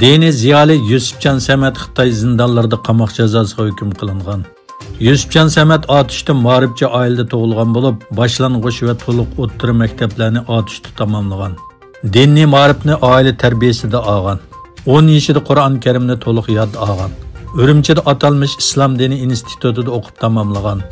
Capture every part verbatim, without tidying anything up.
دىنىي زىيالىي يۈسۈپجان سەمەت خىتاي زىندانلىرىدا قاماق جازاسىغا ھۆكۈم قىلىنغان. يۈسۈپجان سەمەت ئاتۇشتا مائارىپچى ئائىلىدە تۇغۇلغان بولۇپ، باشلانغۇچ ۋە تولۇق ئوتتۇرا مەكتەپلەرنى ئاتۇشتا تاماملىغان. دىنىي مائارىپنى ئائىلە تەربىيەسىدە ئالغان. ئون يېشىدا قۇرئان كەرىمنى تولۇق ياد ئالغان. ئۈرۈمچىدە ئاتالمىش ئىسلام دىنى ئىنستىتۇتىدا ئوقۇپ تاماملىغان.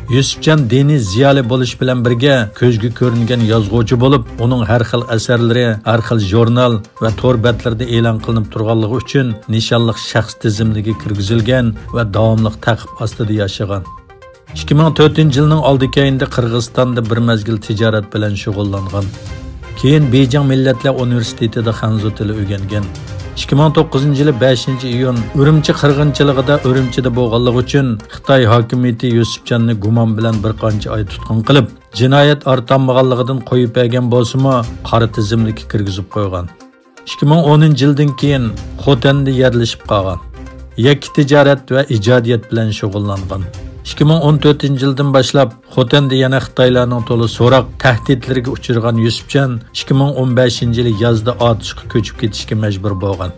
يۈسۈپجان دىنىي زىيالىي بولۇش بىلەن بىرگە كۆزگە كۆرۈنگەن يازغۇچى بولۇپ، ئۇنىڭ ھەر خىل ئەسەرلىرى ھەر خىل ژۇرنال ۋە تور بەتلىرىدە ئېلان قىلىنىپ تۇرغانلىقى ئۈچۈن نىشانلىق شەخس تىزىملىكىگە كىرگۈزۈلگەن ۋە داۋاملىق تەقىپ ئاستىدا ياشىغان. ئىككى مىڭ تۆتىنچى يىلنىڭ ئالدى كەينىدە قىرغىزىستاندا بىر مەزگىل تىجارەت بىلەن شۇغۇللانغان. كېيىن بېيجىڭ مىللەتلەر ئۇنىۋېرسىتېتىدا خەنزۇ تىلى ئۆگەنگەن. ئىككى مىڭ توققۇزىنچى يىلى بەشىنچى ئىيۇن ئۈرۈمچى قىرغىنچىلىقىدا ئۈرۈمچىدە بولغانلىقى ئۈچۈن خىتاي ھاكىمىيىتى يۈسۈپجاننى گۇمان بىلەن بىر قانچە ئاي تۇتقۇن قىلىپ، جىنايەت ئارتالمىغانلىقىدىن قويۇپ بەرگەن بولسىمۇ، قارا تىزىملىككە كىرگۈزۈپ قويغان. ئىككى مىڭ ئونىنچى يىلدىن كېيىن خوتەندە يەرلىشىپ قالغان. يەككە تىجارەت ۋە ئىجادىيەت بىلەن شۇغۇللانغان. ئىككى مىڭ ئون تۆتىنچى يىلدىن باشلاپ خوتەندە يەنە خىتايلارنىڭ تولا سوراق، تەھدىتلىرىگە ئۇچرىغان يۈسۈپجان ئىككى مىڭ ئون بەشىنچى يىلى يازدا ئاتۇشقا كۆچۈپ كېتىشكە مەجبۇر بولغان.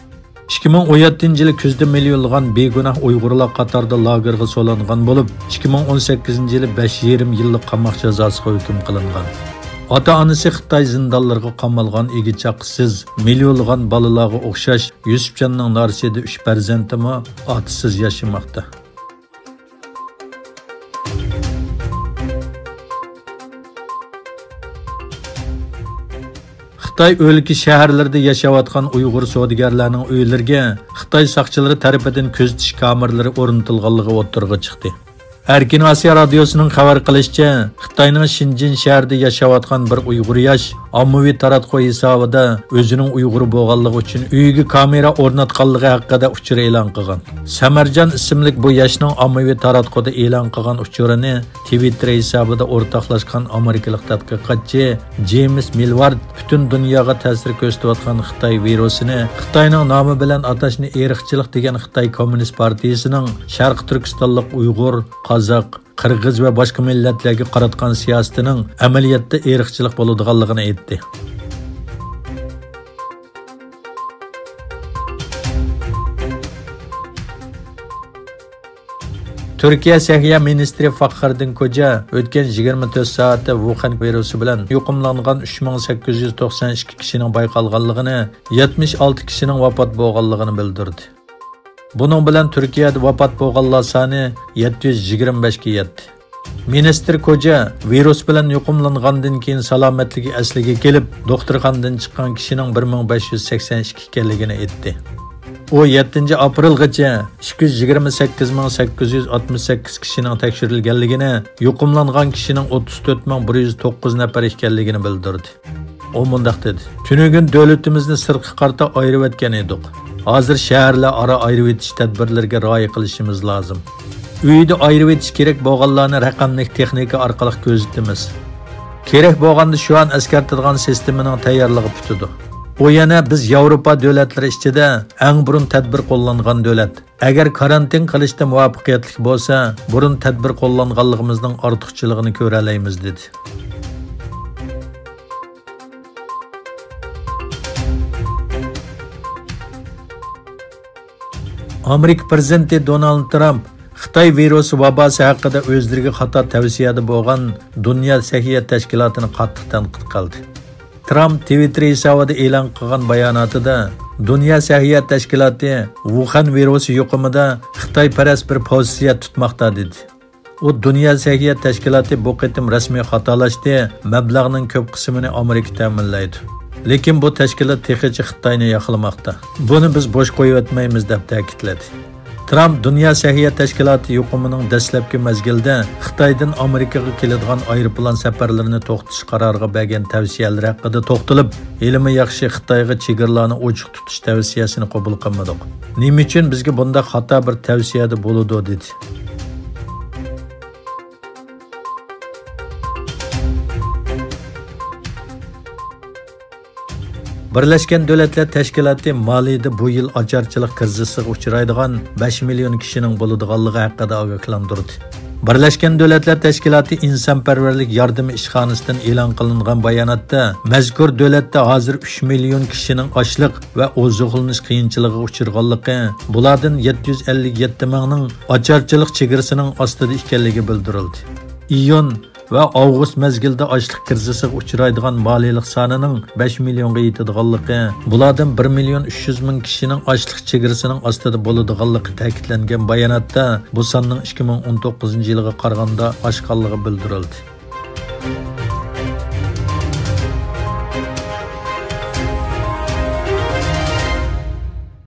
ئىككى مىڭ ئون يەتتىنچى يىلى كۈزدە مىليونلىغان بىگۇناھ ئۇيغۇرلار قاتارىدا لاگېرغا سولانغان بولۇپ، ئىككى مىڭ ئون سەككىزىنچى يىلى بەش يېرىم يىللىق قاماق جازاسىغا ھۆكۈم قىلىنغان. ئاتا-ئانىسى خىتاي زىندانلىرىغا قامالغان ئىگە-چاقىسىز، مىليونلىغان بالىلارغا ئوخشاش يۈسۈپجاننىڭ نارىسىدە ئۈچ پەرزەنتىمۇ ئاتىسىز ياشىماقتا. خىتاي ئۆلكە شەھەرلىرىدە ياشاۋاتقان ئۇيغۇر سودىگەرلەرنىڭ ئۆيلىرىگە خىتاي ساقچىلىرى تەرىپىدىن كۆزىتىش كامېرىلىرى ئورنىتىلغانلىقى ئوتتۇرىغا چىقتى. ئەركىن ئاسىيا رادىيوسىنىڭ خەۋەر قىلىشىچە، خىتاينىڭ شېنجېن شەھىرىدە ياشاۋاتقان بىر ئۇيغۇر ياش ئاممىۋى تاراتقۇ ھېسابىدا ئۆزىنىڭ ئۇيغۇر بولغانلىقى ئۈچۈن ئۆيىگە كامېرا ئورناتقانلىقى ھەققىدە ئۇچۇر ئېلان قىلغان. سەمەرجان ئىسىملىك بۇ ياشنىڭ ئاممىۋى تاراتقۇدا ئېلان قىلغان ئۇچۇرىنى تىۋىتتېر ھېسابىدا ئورتاقلاشقان ئامېرىكىلىق تەتقىقاتچى جېيمىس مىلۋارد پۈتۈن دۇنياغا تەسىر كۆرسىتىۋاتقان خىتاي ۋىرۇسىنى خىتاينىڭ نامى بىلەن ئاتاشنى ئىرقچىلىق دېگەن خىتاي كوممۇنىست پارتىيىسىنىڭ شەرقىي تۈركىستانلىق ئۇيغۇر، قازاق، قىرغىز ۋە باشقا مىللەتلەرگە قاراتقان سىياسىتىنىڭ ئەمەلىيەتتە ئىرقچىلىق بولىدىغانلىقىنى ئېيتتى. تۈركىيە سەھىيە مىنىستىرى فاخرىدىن كوجا ئۆتكەن يىگىرمە تۆت سائەتتە ۋۇخەن ۋىرۇسى بىلەن يۇقۇملانغان ئۈچ مىڭ سەككىز يۈز توقسان ئىككى كىشىنىڭ بايقالغانلىقىنى، يەتمىش ئالتە كىشىنىڭ ۋاپات بولغانلىقىنى بىلدۈردى. بۇنىڭ بىلەن تۈركىيەدە ۋاپات بولغانلار سانى يەتتە يۈز يىگىرمە بەشكە يەتتى. مىنىستىر كوجا ۋىرۇس بىلەن يۇقۇملانغاندىن كېيىن سالامەتلىكى ئەسلىگە كېلىپ، دوختۇرخانىدىن چىققان كىشىنىڭ بىر مىڭ بەش يۈز سەكسەن ئىككى ئىكەنلىكىنى ئېيتتى. ئۇ يەتتىنچى ئاپرېلغىچە ئىككى يۈز يىگىرمە سەككىز مىڭ سەككىز يۈز ئاتمىش سەككىز كىشىنىڭ تەكشۈرۈلگەنلىكىنى، يۇقۇملانغان كىشىنىڭ ئوتتۇز تۆت مىڭ بىر يۈز توققۇز نەپەر ئىكەنلىكىنى بىلدۈردى. ئۇ مۇنداق دېدى: تۈنۈگۈن دۆلىتىمىزنى سىرتقا قارىتا ئايرىۋەتكەن ئىدۇق. ھازىر شەھەرلەر ئارا ئايرىۋېتىش تەدبىرلىرىگە رىئايە قىلىشىمىز لازىم. ئۆيدە ئايرىۋېتىش كېرەك بولغانلارنى رەقەملىك تېخنىكا ئارقىلىق كۆزىتىمىز. كېرەك بولغاندا شۇ ئان ئەسكەرتىدىغان سىستېمىنىڭ تەييارلىقى پۈتىدۇ. ئۇ يەنە بىز ياۋروپا دۆلەتلىرى ئىچىدە ئەڭ بۇرۇن تەدبىر قوللانغان دۆلەت. ئەگەر كارانتىن قىلىشتا مۇۋەپپەقىيەتلىك بولسا، بۇرۇن تەدبىر قوللانغانلىقىمىزنىڭ ئارتۇقچىلىقىنى كۆرەلەيمىز، دېدى. ئامېرىكا پىرېزىدېنتى دونالد ترامپ خىتاي ۋىرۇسى ۋاباسى ھەققىدە ئۆزلىرىگە خاتا تەۋسىيەدە بولغان دۇنيا سەھىيە تەشكىلاتىنى قاتتىق تەنقىد قىلدى. ترامپ تىۋىتتېر ھېسابىدا ئېلان قىلغان باياناتىدا، دۇنيا سەھىيە تەشكىلاتى ۋۇخەن ۋىرۇسى يۇقۇمىدا خىتايپەرەس بىر پوزىتسىيە تۇتماقتا، دېدى. ئۇ، دۇنيا سەھىيە تەشكىلاتى بۇ قېتىم رەسمىي خاتالاشتى، مەبلەغنىڭ كۆپ قىسمىنى ئامېرىكا تەمىنلەيدۇ. لېكىن بۇ تەشكىلات تېخىچە خىتاينى ياقلىماقتا. بۇنى بىز بوش قويۇۋەتمەيمىز، دەپ تەكىتلىدى. ترامپ دۇنيا سەھىيە تەشكىلاتى يۇقۇمىنىڭ دەسلەپكى مەزگىلدە خىتايدىن ئامېرىكىغا كېلىدىغان ئايروپىلان سەپەرلىرىنى توختىتىش قارارىغا بەرگەن تەۋسىيەلىرى ھەققىدە توختىلىپ، ھېلىمۇ ياخشى خىتايغا چېگرىلارنى ئوچۇق تۇتۇش تەۋسىيەسىنى قوبۇل قىلمىدۇق. نېمە ئۈچۈن بىزگە بۇنداق خاتا بىر تەۋسىيەدە بولىدۇ؟ دېدى. بىرلەشكەن دۆلەتلەر تەشكىلاتى مالىدا بۇ يىل ئاچارچىلىق كىرىزىسىغا ئۇچرايدىغان بەش مىليون كىشىنىڭ بولىدىغانلىقى ھەققىدە ئاگاھلاندۇردى. بىرلەشكەن دۆلەتلەر تەشكىلاتى ئىنسانپەرۋەرلىك ياردىمى ئىشخانىسىدىن ئېلان قىلىنغان باياناتتا، مەزكۇر دۆلەتتە ھازىر ئۈچ مىليون كىشىنىڭ ئاشلىق ۋە ئوزۇقلىنىش قىيىنچىلىقىغا ئۇچرىغانلىقى، بۇلاردىن يەتتە يۈز ئەللىك يەتتە مىڭنىڭ ئاچارچىلىق چېگرىسىنىڭ ئاستىدا ئىكەنلىكى بىلدۈرۈلدى. ئىيۇن ۋە ئاۋغۇست مەزگىلىدە ئاشلىق كىرىزىسىغا ئۇچرايدىغان مالىيلىق سانىنىڭ بەش مىليونغا يېتىدىغانلىقى، بۇلاردىن بىر مىليون ئۈچ يۈز مىڭ كىشىنىڭ ئاشلىق چېگرىسىنىڭ ئاستىدا بولىدىغانلىقى تەكىتلەنگەن باياناتتا، بۇ ساننىڭ ئىككى مىڭ ئون توققۇزىنچى يىلىغا قارىغاندا ئاشقانلىقى بىلدۈرۈلدى.